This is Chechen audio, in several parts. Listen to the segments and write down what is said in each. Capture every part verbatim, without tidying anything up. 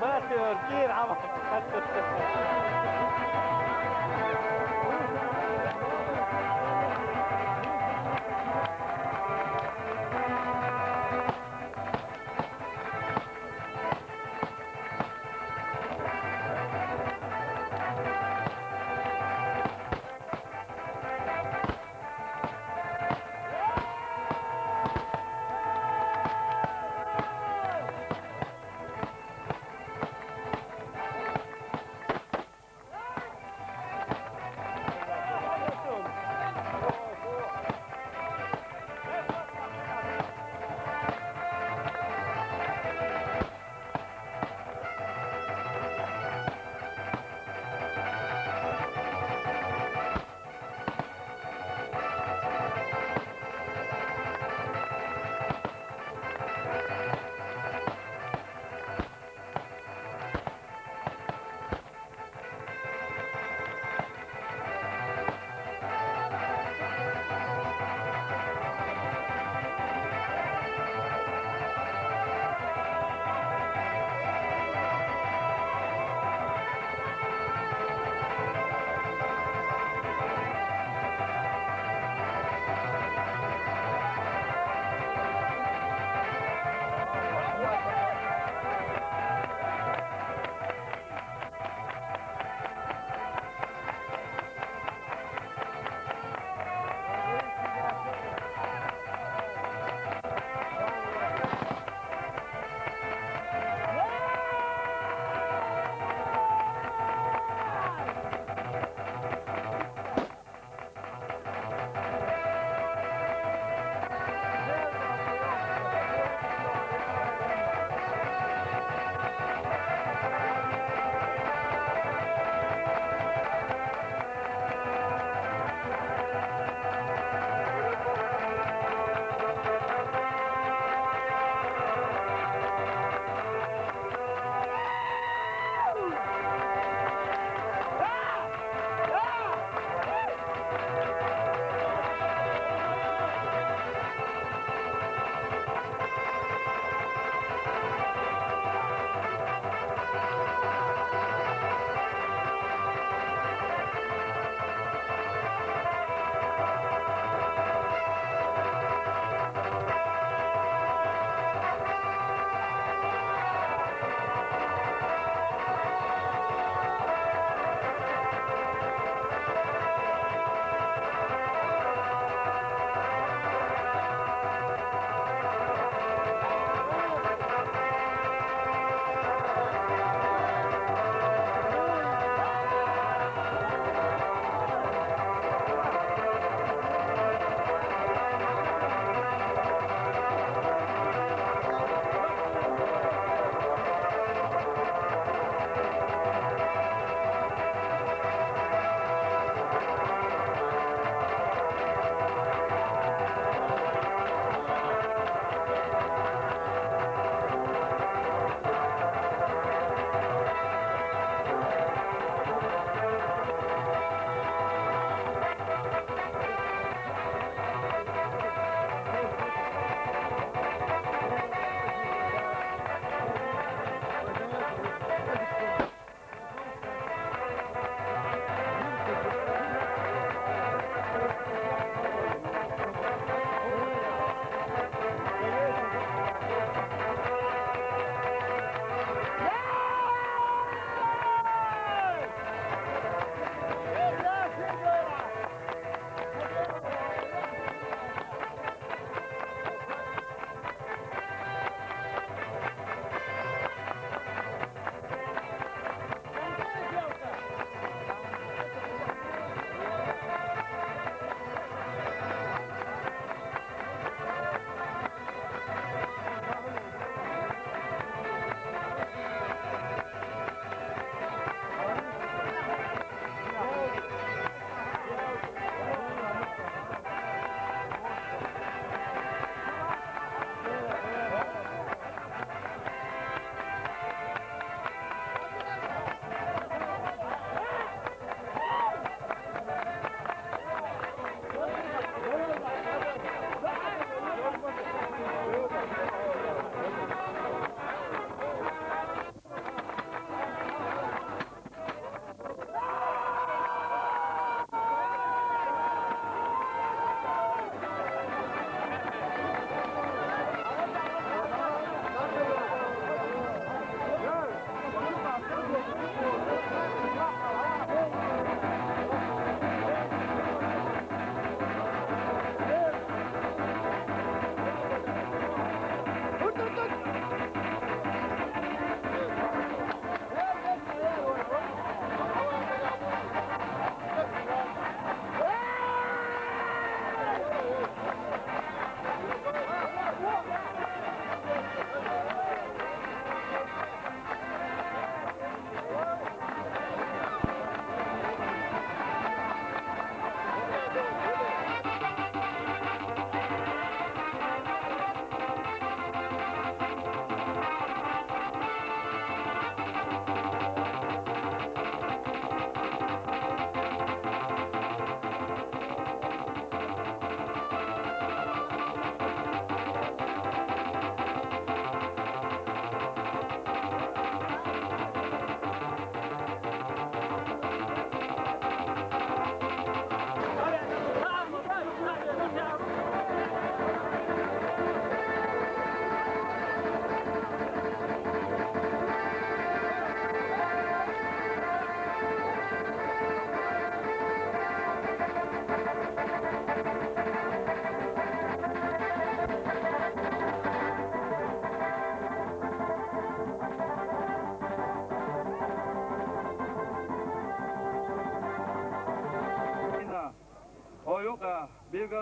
Bakıyor, gir ama.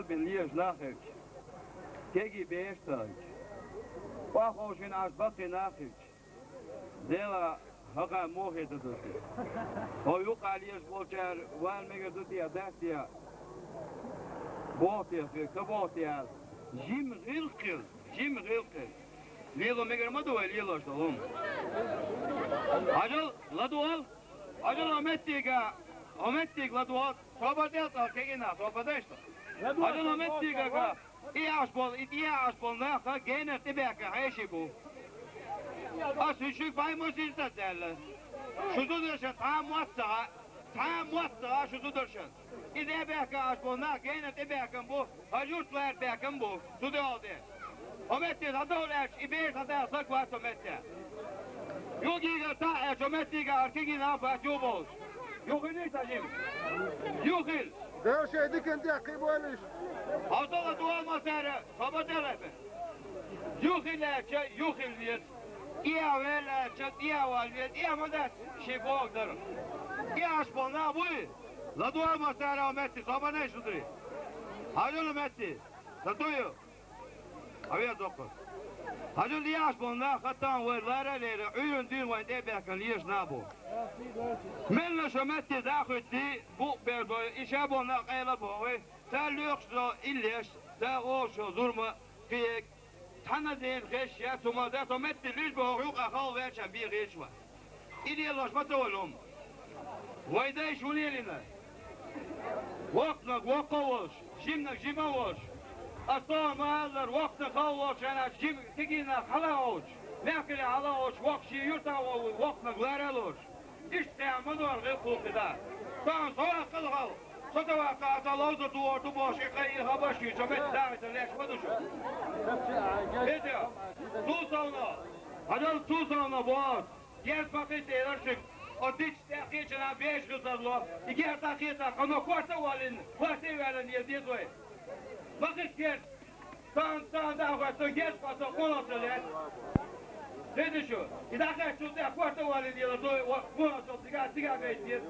бен леша нах хилча, кегий бераш ца хилча, охьаховшийна Ӏаш баккхий нах хилча, Дела хӀокхарна мохе дан ду те? Хьо юкъахь лелаш болчара вала мегар ду те, дац те? Боху те, ка боху те аьлла. Жима гӀиллакх хила, жима гӀиллакх хила. Лело мегар ма ду вай лелош долу хӀума. Хьажал, ладогӀал, хьажал хьо меттига, хьо меттиг ладогӀал, собар делла цӀа кегина, собар дайшта. Хьажал хьо меттига, и Ӏаш болу, и тӀе Ӏаш болу нах генара тӀебаьхкина хьеший бу. Ас уьш шуьга бӀе мосийша даьлла. Шу зударшан цхьа а мотт ца хаьа, цхьа а мотт ца хаьа шу зударшан. И тӀебаьхкина Ӏаш болу нах генара тӀебаьхкина бу, хьан юрт лара баьхкина бу, зуда хьал тӀе. Хьо метте дӀадовла аьлча, и бераш дӀадала саг вац хьо метте. Юхигара таӀ аьлча, хьо меттига ара кегий нах бац юхабовлуш. Юхилий сан жима? Юхил! Дала шайн диканна тӀехь кхин бойла иштта. Хьо дала дугӀал ма цара, собар делла бен. Юхил аьлча, юхил веза. ТӀехьа вел аьлча, тӀехьа вал веза. ТӀехьа ма дац шен боху дара. ТӀехьаш болу нах буй? ЛадогӀал ма цара хьо метте, собар дайша зударий. Хьажал хьо метте. Сан туй ю? Хьан веза доккху? Хьажал лелаш болу нах хаттам вай лара а лера, Ӏуьйранна дуьйна вайн тӀе а баьхкина лелаш нах бу. Мелла шо метте дӀа а хӀуьттий, букъ бер дой, и ша болу нах къайла а боху вай, цара лоьхуш долу иллеш, цара олуш йолу зурма, кхиэк, цхьана дена хезаш яц хӀума, да со метте луьйш боху юкъа халла ваьрчан бен хезаш вац. И лелош ма ца волу хӀума. Вай дайша хӀун лелийна? Воккханиг воккха а волуш, жиманиг жима а волуш. Ас тахана ма-аллара, воккханиг халла волчу хенахь жима кегийнах хьала а гӀовтуш, мехкарий хьала а гӀовтуш, воккха шен юьртахь а вовлуш, воккханиг лара а лоруш. Иштта тӀехь ма дора гӀиллакх-гӀуллакх и да. Тахана со ваккхал хьал, со ца ваккха, аса ловзар догӀур ду бохуш, и кхайа хабарш юьйцу метте дахийтар леш ма ду шу. Хеза, цул совнаха, хьажал цул совнаха боху ас. Герз баккхийта элира шуьга, оцу дитча тӀехь кхечанхьа беш хила тарло, и герз дӀакхетахь, хьуна корта а валлина, корта а ваьллина еза деза вай. Баккхийта герз! Царна, царна дӀа а хоьтту, герз кхоьссу, къонах ца лаьцна. Деза шу, и дӀакхаьччул тӀехь корта а валлина елла, дой, къонах ца лаьцна, цигахь, цигахь гайта деза.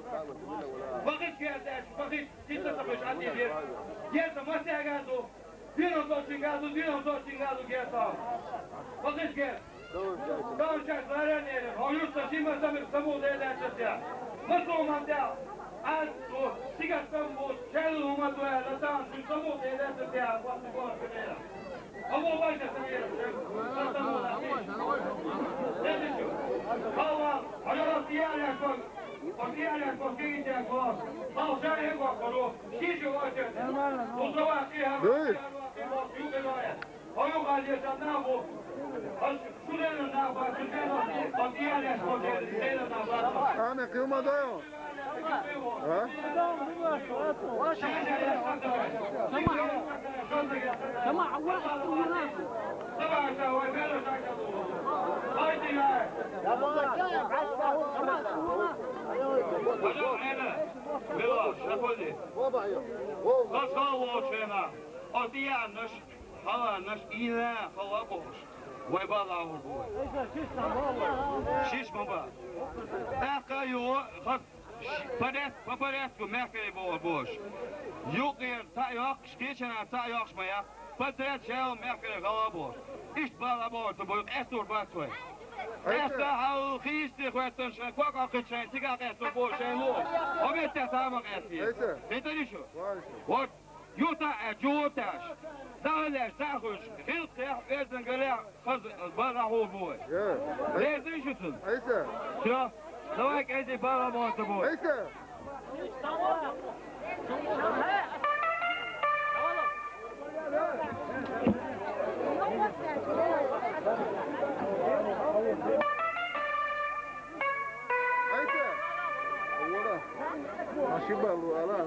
Баккхийта герз аьлча, баккхийта, хӀинца ца хуьйш Ӏа тӀе деза. Герз массаьрга а ду. Динан зочинга ду, динан зочинга ду герз. Баккхийта герз. Дан шаьш лара а лерина, хьо юьртан жима самир самукъа дела даьлла те. Масул ма тӀехь, аз ду, стигат там бу, шаьлла хӀума ду аьлла, тахана шуьга самукъа дела даьлла те, баккхийта герз. Хьо бу вайша самир, сан самукъа дела. Деза шу. Хьо ван, хьо ялас яьллаш бан. Оцу иалеш бо кегийчаьрга боху, хьал шайхӀе а воккхур ву, ши шу очередь. Мусава кхин хӀара, Дуй. Кхин хӀара, кхин хӀара, кхин хӀара. Хьо юкъа леча нах бу. Хьо шу леррина нах бац, шу леррина, оцу иалеш бо леррина нах бац. Ана, кхин ма дойо. А? Шай, шай, шай, шай. Сама, сама, Хьажал, Ӏела, мила, шакули. Хаза хала волчу хенахь, оцу ианнаш, хьаланнаш, ийна хала а бохуш, вай бала а хӀур бу вай. Шиш ма бан. ТӀаккха а ю, хаза, порядок, по порядку мехкарий бохур бохуш. Юкъера цхьаъ йоккхуш, кхечанхьа цхьаъ йоккхуш ма яккха. Подряд шаьлла мехкарий гӀала а бохуш. Иштта бала а бохуш ду бой, къаьстур бац вай. Къаьста хьал хийсте хӀоьттина шайн, ког а кхуьйту шайн, цигахь къаьстур бохуш шайн ло. Хьо метта цхьа а ма къаьстий. Айса. Хетарий шу? Вай. Вот, юта а, чугӀута а. ДӀахӀаллеш, дӀахуьлуш, хилкхехь, оьздангаллехь, хаза бала а хӀур бу вай. Я. Лерза шу цунна. Айса. Всё. Давай, кӀезиг бала а боху бу вай. Айса. Айса! Вала. Ашиба лу ала.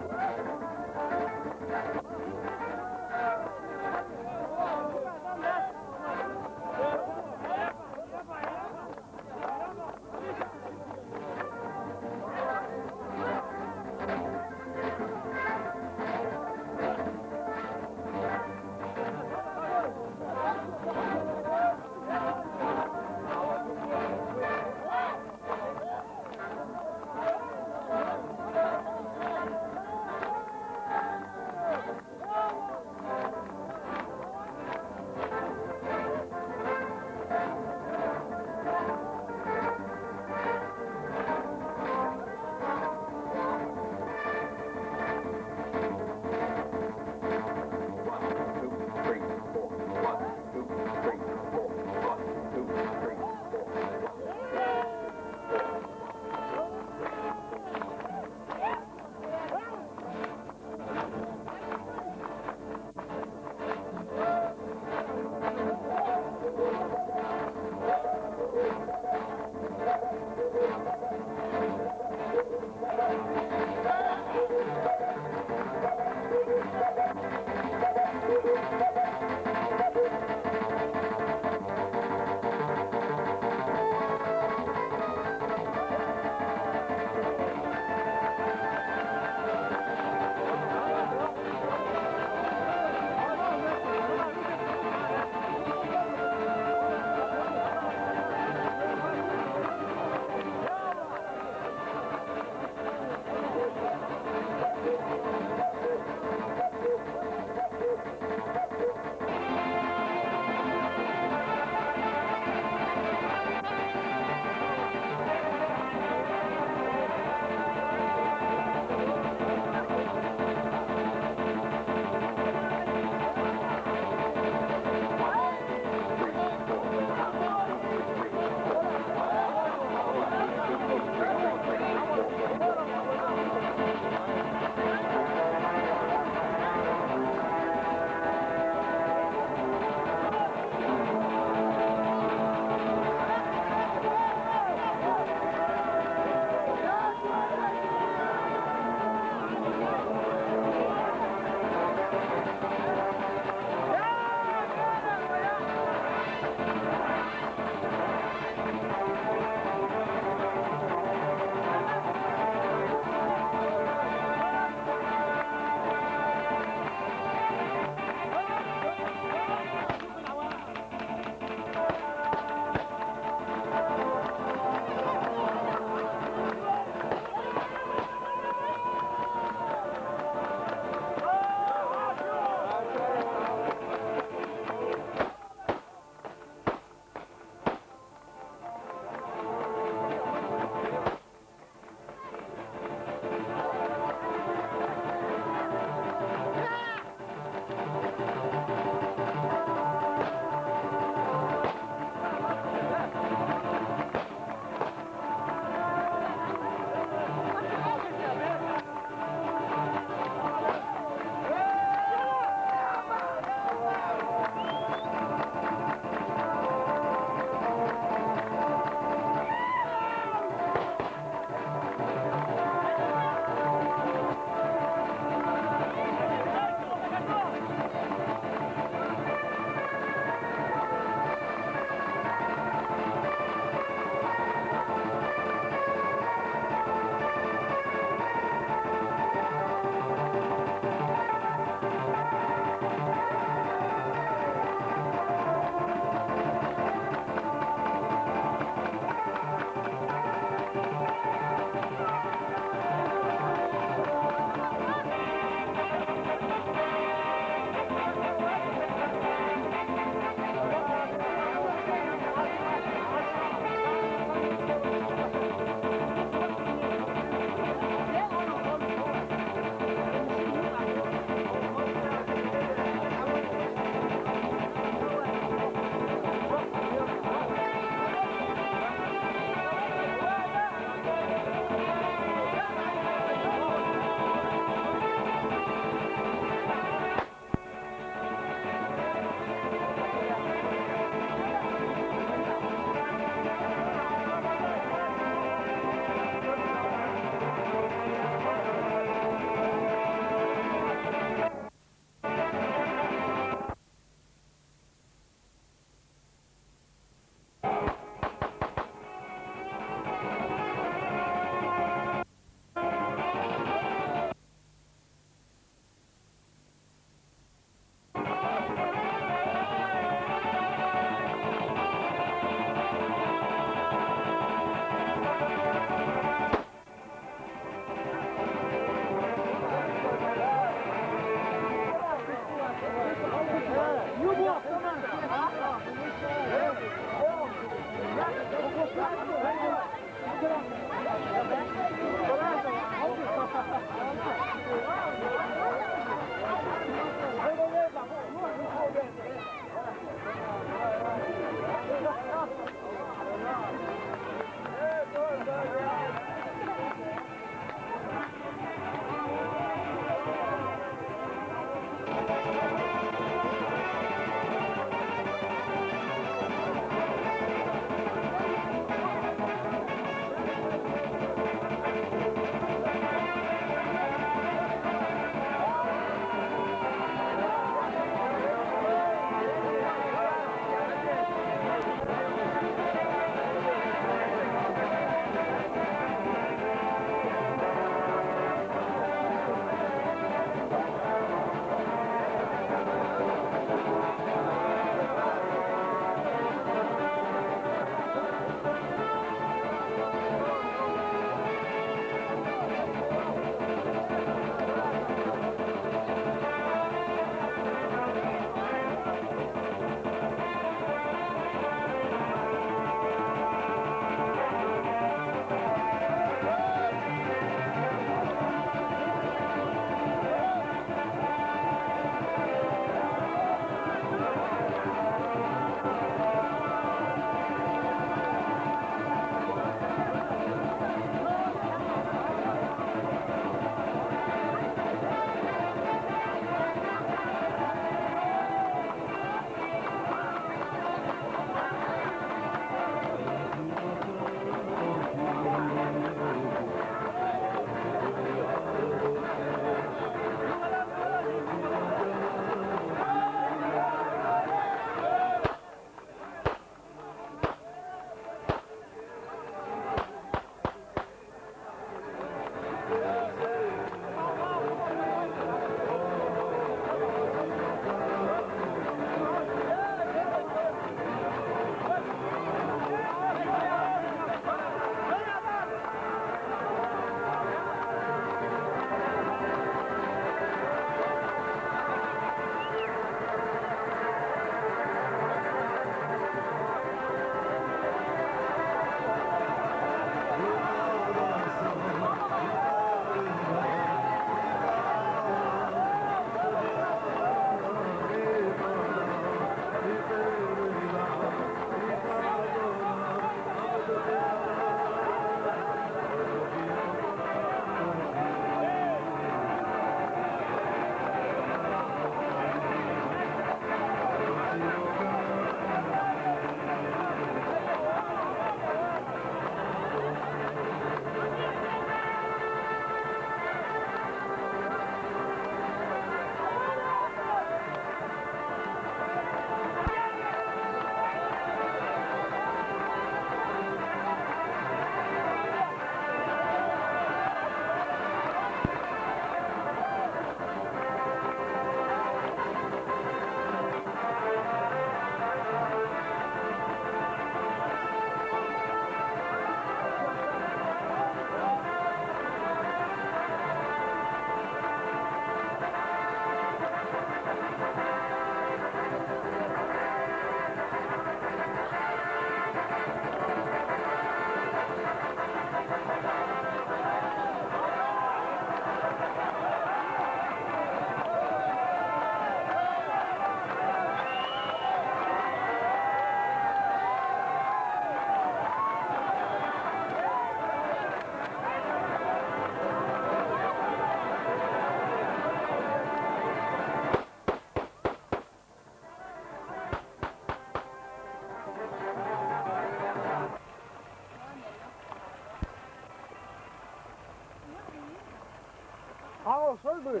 Ağa, sol buyur.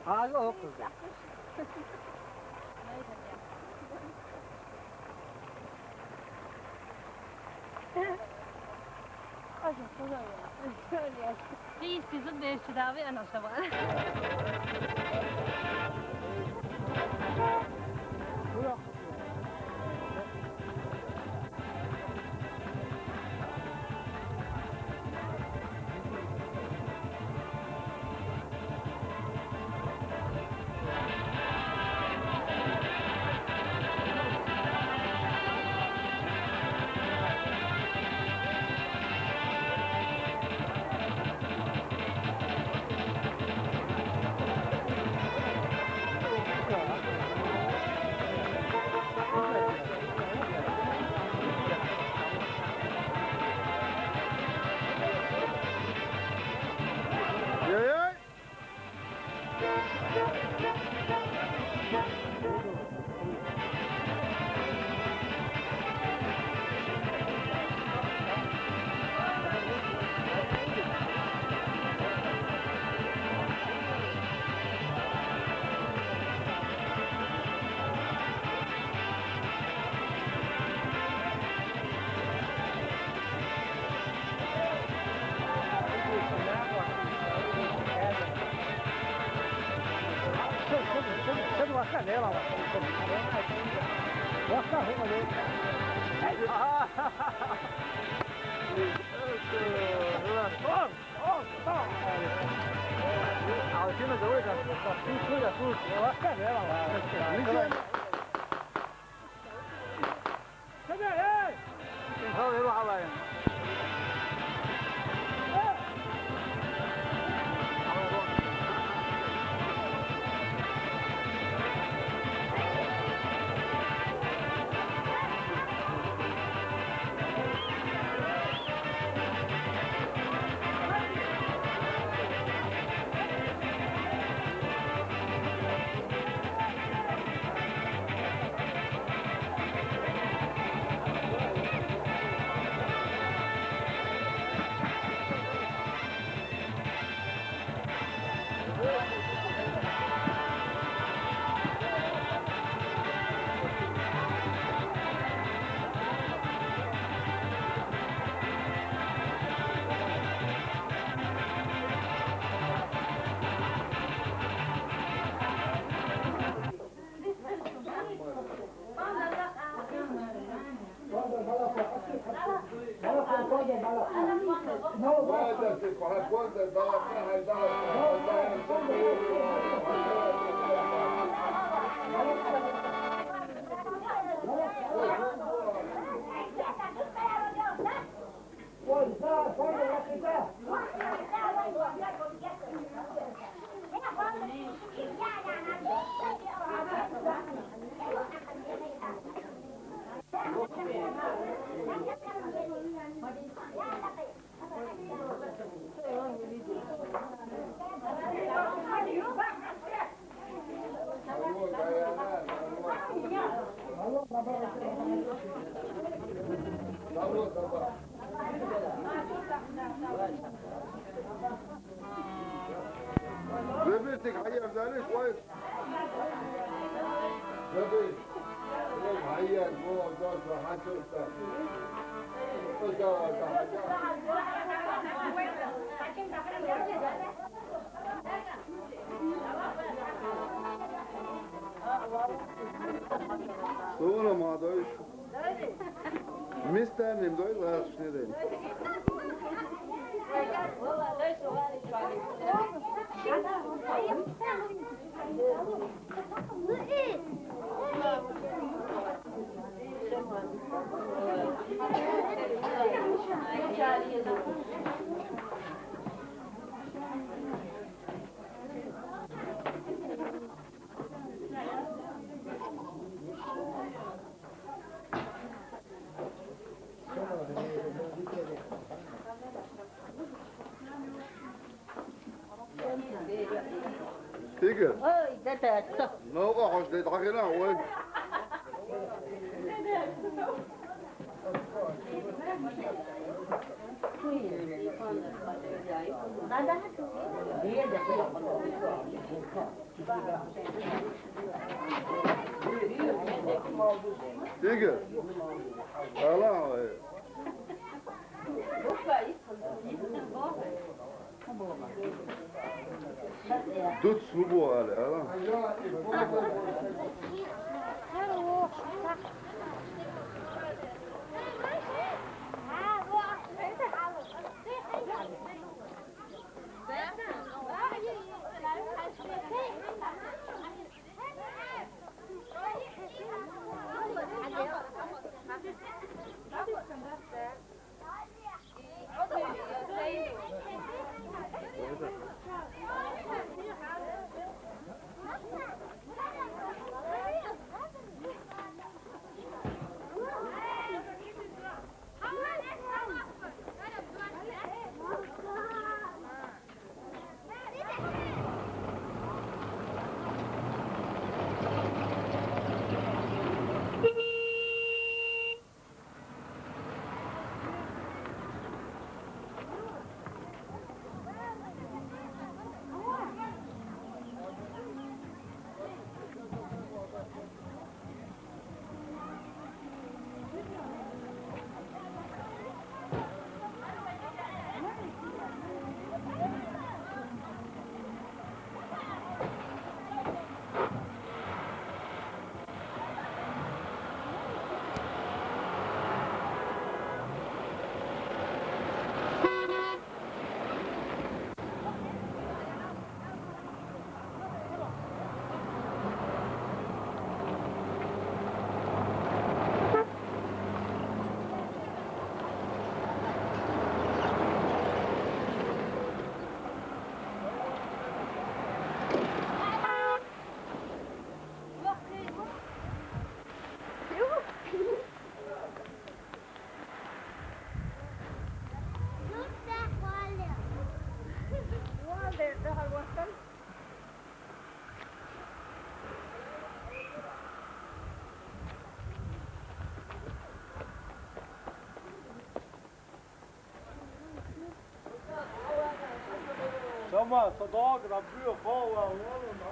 Ağzı o kızı. Aşkım, şurada ya. Şöyle ya. Hiç bizim beş davi anlaşamaz. Rebirtik hayır zaniş koy. Rebir. Hayır bu da rahatsızda. O da o da. Sonra ma doyuş. Mister nim doyuş, var ne değil. Игорь. Ой, да ты что? Ну, охош, да это хрена, ой. Надо? Игорь, алан, э. Дут субу али, алан.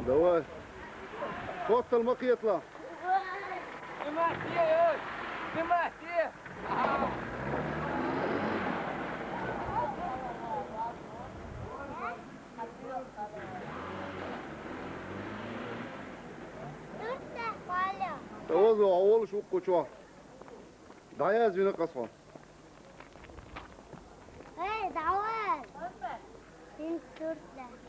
Давай. Хоттал ма кхетала. Оза, а волуш вукху чохь. ДӀаяза вина кхасхо. Эй, давай! Син туртла.